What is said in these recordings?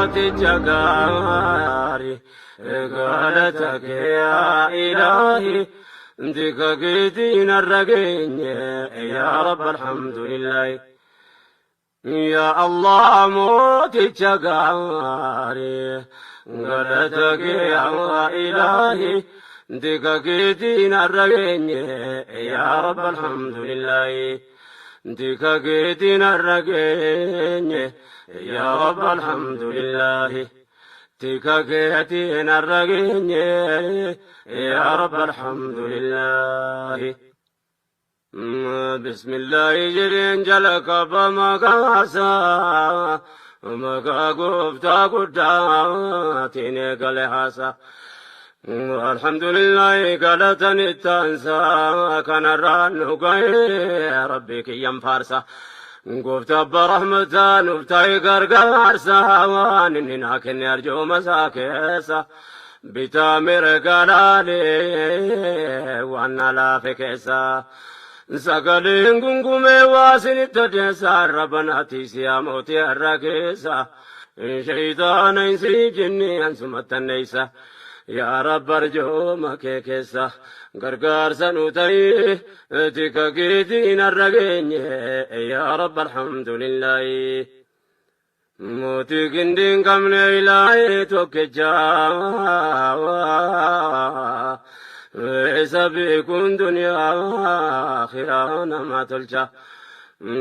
Mooticha gaarii, galata kee yaa ilaahi, tika keetiin har'a geenye, yaa Rabbi alhamdulillahi. Yaa Allah mooticha gaarii, galata kee yaa ilaahi, tika keetiin har'a geenye, yaa Rabbi alhamdulillahi. Tika keetiin har'a geenye, yaa Rabbi alhamdulillahi. Tika keetiin har'a geenye, yaa Rabbi alhamdulillahi. Bismillaahi jedheen jala qaba maqaasaa, maqaa gooftaa guddaatiin eegale haasa. Alhamdulillahi galatan ittaansaa, kanarraan nu ga'ee rabbi kiyyan faarsa. Gooftaa abbaa rahmataa nuuf ta'e gargaarsa, waan inni naa kenne arjooma isaa keessa. Bitaa mirga laalee waan na laafe keessa. Sagaleen gungumee waa isinitti odeessa, arraba naatiisi yaa mootii har'a keessa. Shayxaana isii jinni ansumattanneessa. Yaa Rabbi arjooma kee keessa gargaarsa nu ta'i, tika keetiin har'a geenye, yaa Rabbi alhamdulillahi. Mootii gindii hin qabne ilaahee tokkicha, isa beekuun duniyaa akhiraa nama tolcha.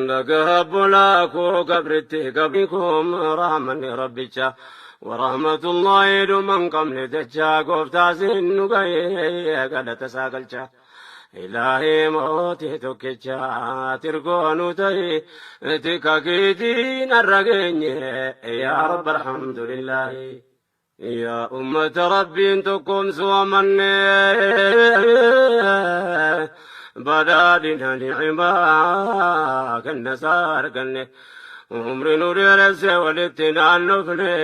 Dhagaa obbolaa koo gabritti gabri koo rahmanni rabbicha. Warahmatullahi dhuma hin qabne dachaa, gooftaa siin nu ga'ee galata isaa galcha. Ilaahii mootii tokkicha tirgoo nu ta'i, tika keetiin har'a geenye, yaa Rabbi alhamdulillahi. Yaa ummata Rabbiin tokkoomsuu amanne, badhaadhina ni'imaa kenna isaa arganne, umri nu dheeresse walitti naannofne,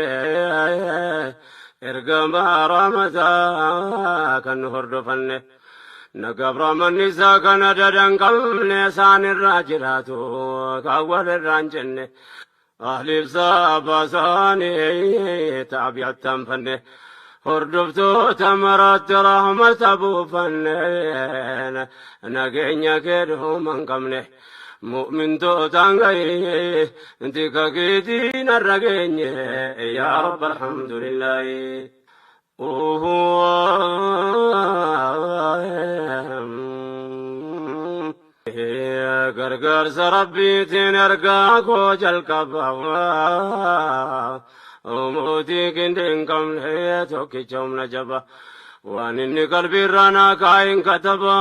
ergamaa rahmataa kan nu hordofanne. Nagaaf rahmanni isaa kana dadan qabne, isaan irraa jiraatu kan wal irraa hin jenne. Ahliif saaba isaanii taabi'attan fanne. Hordoftoota maraatti rahmata buufanne, nageenya kee dhuma hin qabne. Mu'mintootaan gahee tika keetiin har'a geenye, yaa Rabbi alhamdulillahi. Gargaarsa Rabbiitiin ergaa koo jalqaba. Mootii gindi hin qabne tokkicha humna jaba. Waan inni qalbiirraa naa kaa'in kataba.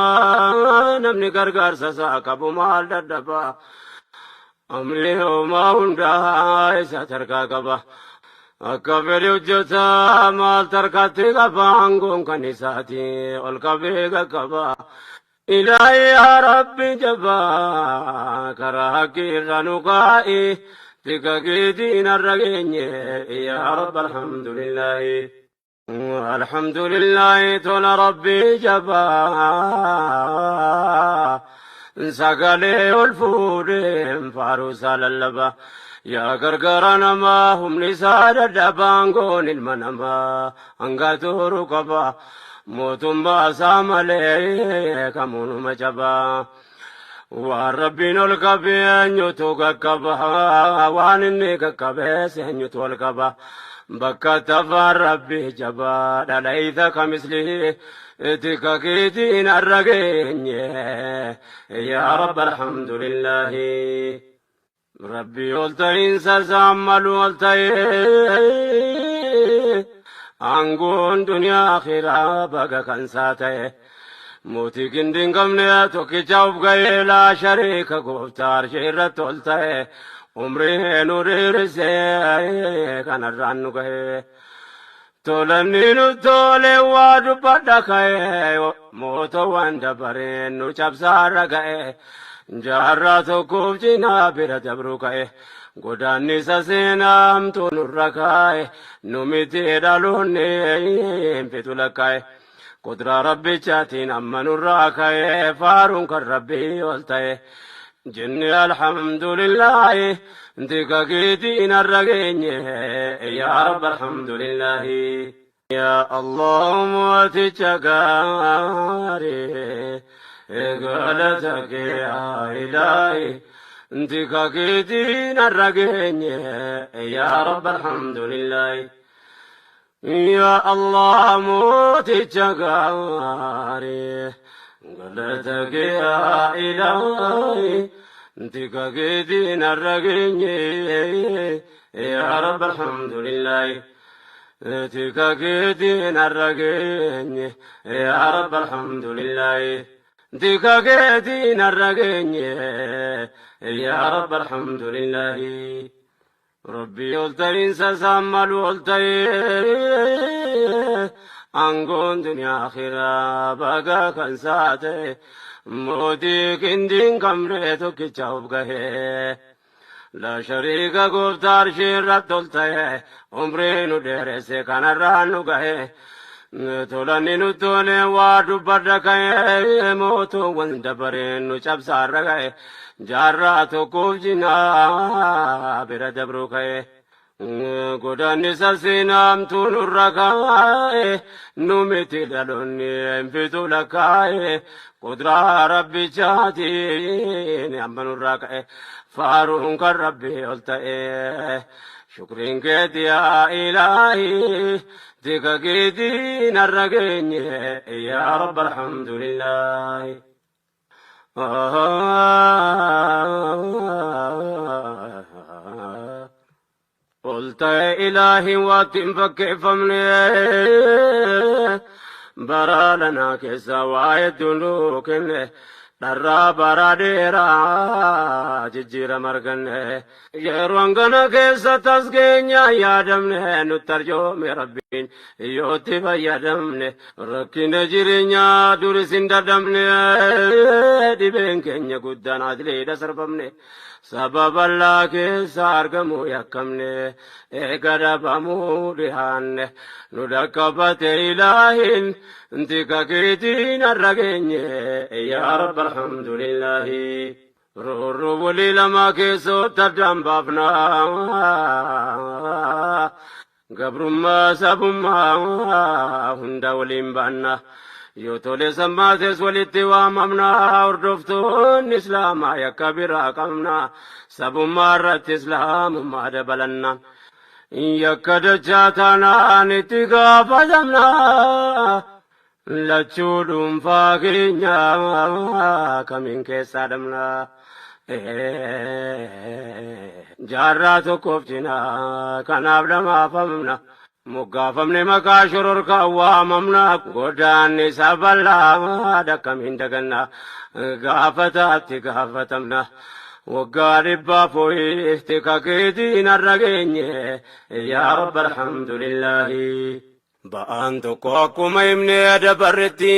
Namni gargaarsa isaa qabu maal dadhaba? Amri homaa hundaa isa tarkaa qaba. Akka fedhe hojjeta maal tarkaatti qaba, aangoon kan isaati ol qabee qaqqaba. Ilaahi yaa Rabbi jabaa, karaa haqqii irra nu kaa'i, tika keetiin har'a geenye, yaa Rabbi alhamdulillahi. Alhamdulillahi tola Rabbi jabaa, sagalee ol fuudheen faaruusaa lallaba. Yaa gargaara namaa humni isaa dadhabaan, goon ilma namaa hanga turu qaba. Mootummaa isaa malee kamuunuma jabaa. Waan Rabbiin ol qabe eenyutu qaqqaba? Waan inni qaqqabees eenyutu ol qaba? Bakka tafaan Rabbi jabaa dhalaysa kamislihi, tika keetiin har'a geenye, yaa Rabbi alhamdulillahi. Rabbi ol ta'iinsa isaan malu ol ta'ee, aangoon duniyaa akhiraa baga kan isaa ta'e. Mootii gindi hin qabne tokkicha of ga'ee, laa shariika, gooftaa arshii irratti ol ta'e, umrii nu dheerisee kanarraan nu ga'e. Tolanni nu tole waa dubbadha ka'e, mootowwan dabareen nu cabsaarra ga'e, jaarraa tokkoof cinaa bira dabru ka'e, godaannisa seenaa hamtuu nurra kaa'e, nu miti dhaloonni hin fixu lakkaa'e. Qudraa rabbichaatiin amma nurraa ka'e, faaruun kan rabbii ol ta'e. Jenne alhamdulillaahi tika keetiin har'a geenye yaa Rabbi alhamdulillaahi. Yaa Allah mooticha gaarii galata kee yaa ilaahi tika keetiin har'a geenye yaa Rabbi alhamdulillaahi. Yaa Allah mooticha gaarii galata kee yaa ilaahi tika keetiin har'a geenye yaa Rabbi alhamdulillaahi. Tika keetiin har'a geenye yaa Rabbi alhamdulillaahi. Tika keetiin har'a geenye yaa Rabbi alhamdulillaahi. Rabbii ol ta'iinsa isaan malu ol ta'ee aangoon duniyaa akhiraa baga kan saate mootii qindiin kamree tokkicha of gahee. Laa shariika gooftaa arshii irratti ol ta'e umrii nu dheeresse kanarraan nu gahe. Tolanni nu tole waa dubbadha ka'e mootuuwwan dabareen nu cabsaarra ga'e jaarraa tokkoof jinaa bira dabruu ka'e. Godaannisa seenaamtuu nurra kaa'e nu miti dhaloonni hin fitu lakkaa'e qudraa rabbichaatiin amma nurraa ka'e faaruun kan rabbii ol ta'e. Shukriin keeti yaa ilaahi tika keetiin har'a geenye yaa Rabbi alhamdulillaahi. Ol ta'e ilaahi waatti hin fakkeeffamne bara lanaa keessa waa hedduu nuu kenne dharraa bara dheeraa jijjiirama arganne yeroo hangana keessa tasgeenya yaadamne nutti arjoome rabbiin yootti fayyadamne rakkina jireenyaa duris hin dadhabne dhibeen keenya guddaan adliidha sarbamne Saba bal'aa keessa argamuu yakkamne eega dhabamuu dhihaanne nu dhaqqabate ilaahin tika keetiin har'a geenye yaa Rabbi alhamdulillaahi. Roorroo walii lamaa keessootti addaan baafna. Gabrummaa sabummaa hunda waliin baanna. Yoo tole sammaates walitti waamamna. Hordoftoonni Islaamaa yakka biraa qabna. Sabummaa irratti Islaamummaa dabalanna. Yakka dachaa taanaan itti gaafatamna. Lachuu dhuunfaa keenya kamiin keessaa dhabna. Jaarraa tokkoof cinaa kanaaf dhamaafamna. Moggaafamne maqaa shororkaa waamamna. Godaanni isa bal'aa akkamiin daganna. Gaafataatti gaafatamna. Waggaa dhibbaaf ho'i tika keetiin har'a geenye. Yaa Rabbi alhamdulillaahi. Ba'aan tokko akkuma himne dabarretti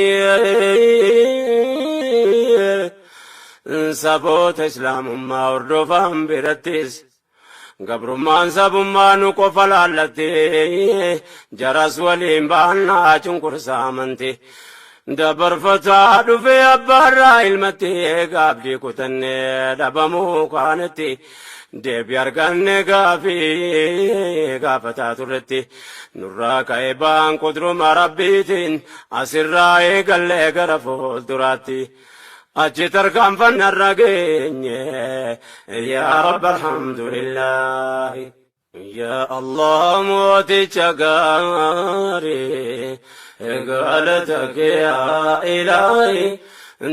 saboota islaamummaa hordofan birattis gabrummaan sabummaa nu qofa laallatti jaras waliin baannaa cunqursaa amanti dabarfataa dhufee abbaarraa ilmatti gaabdii kutannee dhabamuu kaanetti Deebii arganne gaafii gaafataa turretti nurraa ka'e ba'aan qudruma rabbiitiin asirraa eegallee gara fuulduraatti achi tarkaanfanna irra geenye yaa rabbi alhamdulillaahi. Yaa Allah mooticha gaarii galata kee yaa ilaahi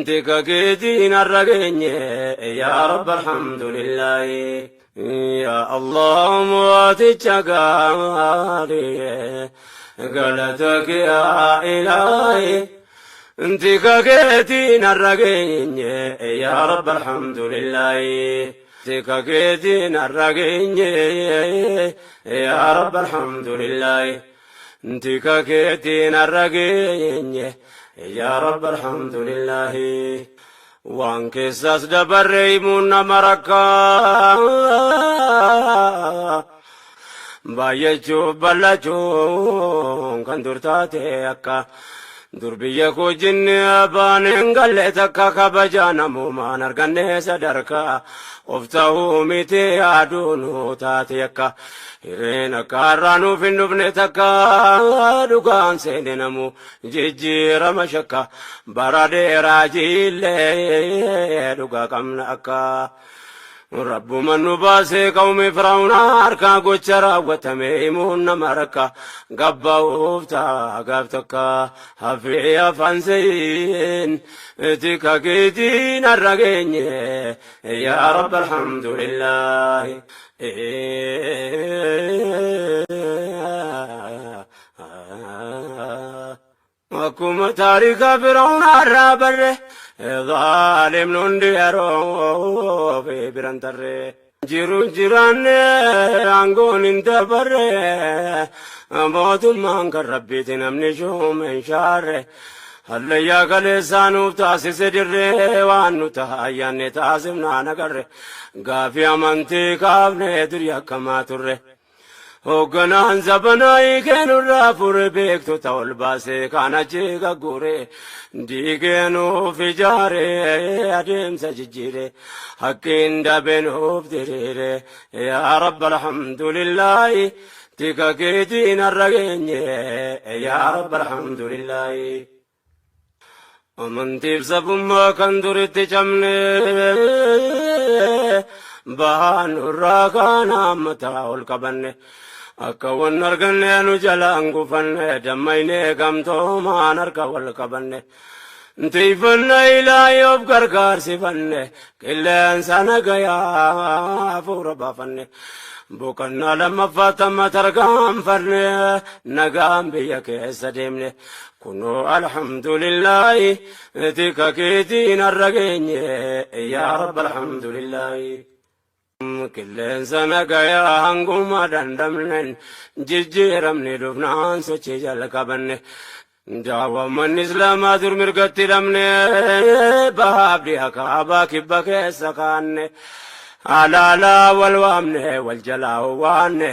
tika keetiin har'a geenye yaa rabbi alhamdulillaahi. Yaa Allah mooticha gaarii galata kee yaa ilaahi tika keetiin har'a geenye yaa rabbi alhamdulillaahi. Tika keetiin har'a geenye yaa Rabbi alhamdulillaahi. Tika keetiin har'a geenye yaa Rabbi alhamdulillaahi. Waan keessaas dabarre himuun nama rakkaa. Baay'achuuf bal'achuun kan dur taate akka. Dur biyya koo jinni abbaan hin galle takka kabajaa namoomaan arganne sadarkaa of ta'uu miti yaaduu nu taate yakka hireen akka har'aa nuuf hin dhufne takka dhugaan seene namu jijjiirama shakka bara dheeraa jiillee dhugaa qabna akka. Rabbuma nu baasee qawmi Fir'aawna harkaa gocha raawwatame himuun nama rakka gabba'uuf ta'a gaaf takka hafee afaan seeyin tika keetiin har'a geenye yaa Rabbi alhamdulillaahi. Akkuma taarika Fir'aawna irraa barre zaalimni hundi yeroo fi biran tarre. Jiruun jiraanne aangoon hin dabarre mootummaan kan rabbiiti namni shuume hin shaarre. Hallayyaa kaleessaa nuuf taasise dirree waan nu ta'a ayyaanne taasifnaan agarre gaafii amantii kaafne durii akkamaa turre. Hoogganaan zabanaa hiikee nurraa fure beektota ol baasee kaan achi gagguure diigee nuuf ijaare adeemsa jijjiire haqqiin dabe nuuf diriire yaa rabba alhamdulillaahi tika keetiin har'a geenye yaa rabba alhamdulillaahi. Amantiif sabummaa kan duritti cabne bahaa nurraa kaana mataa ol qabanne akka wan arganne nu jalaan gufanne dammaynee gamtoomaan harka wal qabanne tiifanna ilaahi of gargaarsifanne qilleensa nagayaa hafuura baafanne boqonnaa lammaffaa tamma tarkaanfanne nagaan biyya keessa deemne Kunoo alhamdulillaahi tika keetiin har'a geenye yaa rabba alhamdulillaahi. Qilleensa nagayaa hanguma dandamnen jijjiiramni dhufnaan sochii jalqabanne. Daawwammanni islaamaa dur mirgatti dhabne bahaaf dhiha kaabaa kibba keessa kaanne. Alaalaa wal waamne wal jalaa waanne.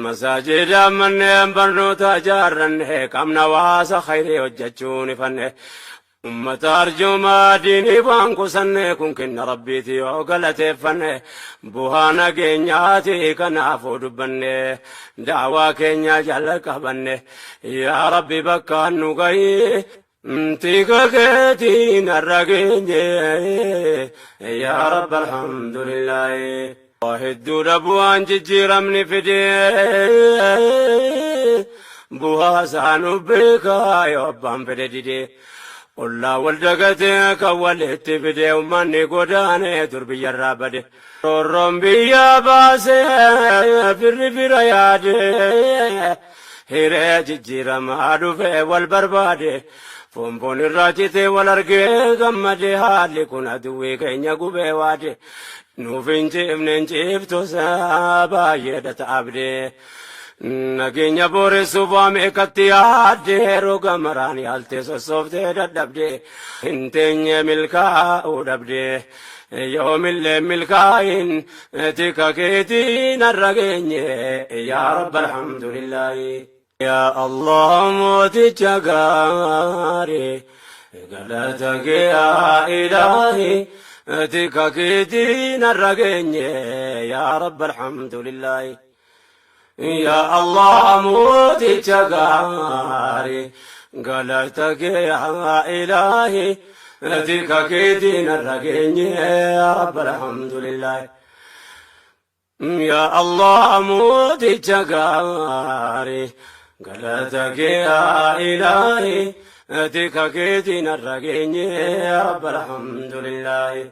Masaajida manneen barnoota ijaarranne qabna hawaasa khayrii hojjechuun ifanne. Ummata arjoomaa diinii waan qusanne kun kenna rabbiiti yoo galateeffanne bu'aa nageenyaati kanaafuu dubbanne daawaa keenya jala qabanne yaa rabbi bakkaan nu gahi tika keetiin har'a geenye yaa rabbi alhamdulillaahi. Waa hedduudha bu'aan jijjiiramni fide bu'aa isaa nu beekaa yoo abbaan fedhe dide ollaa wal dagatee kan walitti fide uummanni godaanee dur biyyarraa bade roorroon biyya baasee firri fira yaade hiree jijjiiramaa dhufe wal barbaade foon foon irraa citee wal argee gammade haalli kun aduwwii keenya gubee waade Nuuf hin ciifne hin ciiftu baay'eedha ta'abde. Nageenya booressuuf waa meeqatti yaadde roga maraan yaaltee sossooftee dadhabde. Hin teenye milkaa'uu dhabde. Yoomillee milkaa'in tika keetiin har'a geenye yaa rabba alhamdulillaahi. Yaa Allah mooticha gaarii galata kee yaa ilaahi tika keetiin har'a geenye yaa rabba alhamdulillaahi. Yaa Allah mooticha gaarii galata kee yaa ilaahi tika keetiin har'a geenye yaa rabba alhamdulillaahi. Yaa Allah mooticha gaarii galata kee yaa ilaahi tika keetiin har'a geenye yaa rabba alhamdulillaahi.